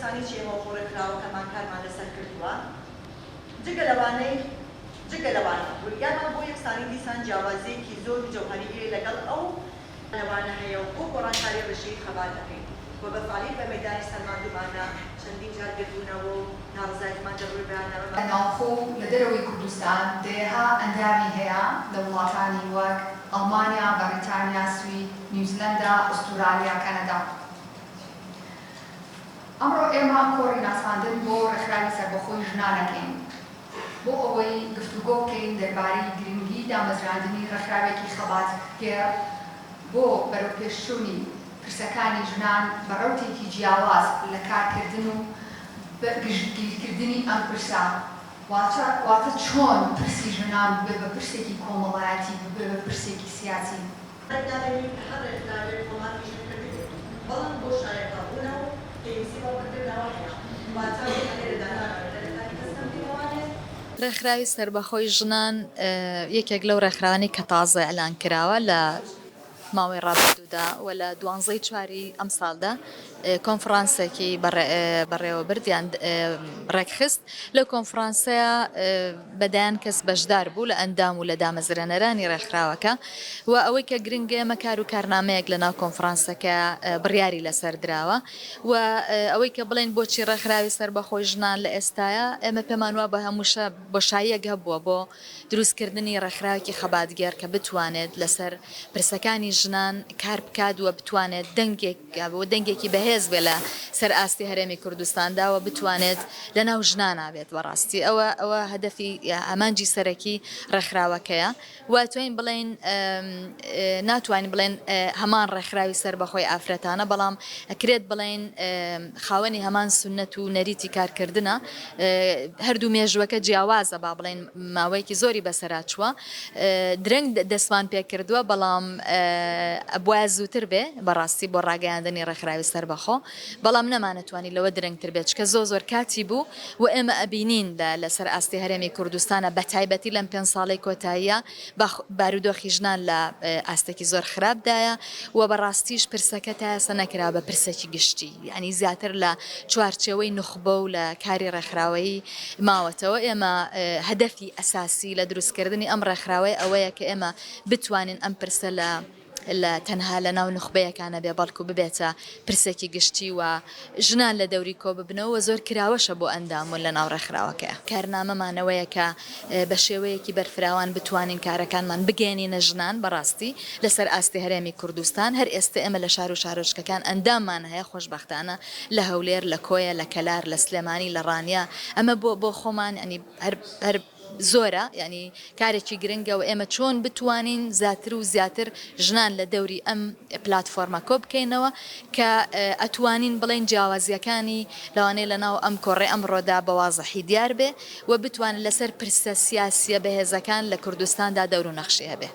یەکسانی چی ئێمە وەکو ڕێکخراوەکەمان کارمان لەسەر کردووە جگە لەوانەی جگە لەوانە وریامان بۆ یەکسانی دیسان جیاوازییەکی زۆر و جەوهەری هەیە لەگەڵ ئەو لەوانە هەیە و بۆ گۆڕانکاری ڕیشەیی خەبات دەکەین و بە فعلی بە مەیدانی سەلماندوومانە چەندین جار گردبوونەوە و ناڕەزایەتیمان دەربڕی بەیاننامەمان لە ناوخۆ و لە دەرەوەی کوردستان دەیەها ئەندامی هەیە لە وڵاتانی وەک، ئەڵمانیا، بەڕیتانیا، سوید، نیوزلەندا، ئوستورالیا، کەنەدا. ئەمڕۆ ئێمە کۆڕی ناساندن بۆ ڕێکخراوی سەربەخۆی ژنان ئەکەین بۆ ئەوەی گفتوگۆ بکەین دەربارەی گرنگی دامەزراندنی ڕێکخراوێکی خەباتگێڕ بۆ بەرەوپێشچوونی پرسەکانی ژنان بە ڕەوتێکی جیاواز لە کارکردن و بە گشتگیرکردنی ئەم پرسە واتە واتە چۆن پرسی ژنان ببێ بە پرسێکی کۆمەڵایەتی ببێ بە پرسێکی سیاسی. دادەنێین کە هەر ڕێکخراوێک بۆ مافی ژن کردبێت، بەڵام بۆشایەکە ڕوونە و پێویستی بە پڕکردنەوە هەیە، واتە ئێمە لێرەدا نامەوێت دەرەتانی کەس کەم بکەینەوانێت. ڕێکخراوی سەربەخۆی ژنان یەکێک لەو ڕێکخراوانەی کە تازە ئیعلان کراوە لە ماوەی ڕابردوودا و لە دوانزەی چواری ئەمساڵدا کۆنفرانسێکی بەڕێوەبرد یان ڕێکخست، لەو کۆنفرانسەیا بە دەیان کەس بەشدار بوو لە ئەندام و لە دامەزرێنەرانی ڕێکخراوەکە و ئەوەی کە گرنگە ئێمە کار و کارنامەیەک لە ناو کۆنفرانسەکە بڕیاری لەسەر دراوە و ئەوەی کە بڵێین بۆچی ڕێکخراوی سەربەخۆی ژنان لە ئێستایا ئێمە پێمان وابووە هەمووشە بۆشاییەک هەبووە بۆ دروستکردنی ڕێکخراوێکی خەباتگێڕ کە بتوانێت لەسەر پرسەکانی ژنان کار بکات و بتوانێت دەنگێک و دەنگێکی بەهێز بێت لە سەر ئاستی هەرێمی کوردستاندا و بتوانێت لە ناو ژنانا بێت بەڕاستی ئەوە ئەوە هەدەفی ئامانجی سەرەکی ڕێکخراوەکەیە و توانین بڵێین ناتوانین بڵێن هەمان ڕێکخراوی سەربەخۆی ئافرەتانە بەڵام ئەکرێت بڵێین خاوەنی هەمان سوننەت و نەریتی کارکردنە هەردوو مێژووەکە جیاوازە با بڵێین ماوەیەکی زۆری بەسەرا چووە درەنگ دەستمان پێکردووە بەڵام ئەبوایە زووتر بێ بەڕاستی بۆ ڕاگەیاندنی ڕێکخراوی سەربەخۆ بەڵام نەمانەتوانی لەوە درەنگتر بێت چکە زۆ زۆر کاتی بوو و ئێمە ئەبینین لە لەسەر ئاستی هەرێمی کوردستانە بەتایبەتی لەم پێنج ساڵەی کۆتاییە بارودۆخی ژنان لە ئاستێکی زۆر خراپدایە و بەڕاستیش پرسەکە تا ئێستا نەکراوە بە پرسێکی گشتی یانی زیاتر لە چوارچێوەی نوخبە و لە کاری ڕێکخراوەیی ماوەتەوە ئێمە هەدەفی ئەساسی لە دروستکردنی ئەم ڕێکخراوەیە ئەوەیە کە ئێمە بتوانین ئەم پرسە لە لە تەنها لە ناو نوخبەیەکا نەبێ بەڵکو ببێتە پرسێکی گشتی و ژنان لە دەوری کۆ ببنەوە و زۆر کراوەشە بۆ ئەندامبوون لە ناو ڕێکخراوەکەیا. کارنامەمان ئەوەیە کە بە شێوەیەکی بەرفراوان بتوانین کارەکانمان بگەیەنینە ژنان بەڕاستی لەسەر ئاستی هەرێمی کوردستان هەر ئێستە ئێمە لە شار و شارۆچکەکان ئەنداممان هەیە خۆشبەختانە لە هەولێر لە کۆیە لە کەلار لە سلێمانی لە ڕانیە ئەمە بۆ بۆ خۆمان یانی هەر هەر زۆرە یانی کارێکی گرنگە و ئێمە چۆن بتوانین زیاتر و زیاتر ژنان لە دەوری ئەم پلاتفۆرمە کۆ بکەینەوە کە ئەتوانین بڵێین جیاوازییەکانی لەوانەیە لە ناو ئەم کۆڕەی ئەمڕۆدا بە وازحی دیار بێ و بتوانێت لەسەر پرسە سیاسییە بەهێزەکان لە کوردستاندا دەور و نەخشی هەبێ.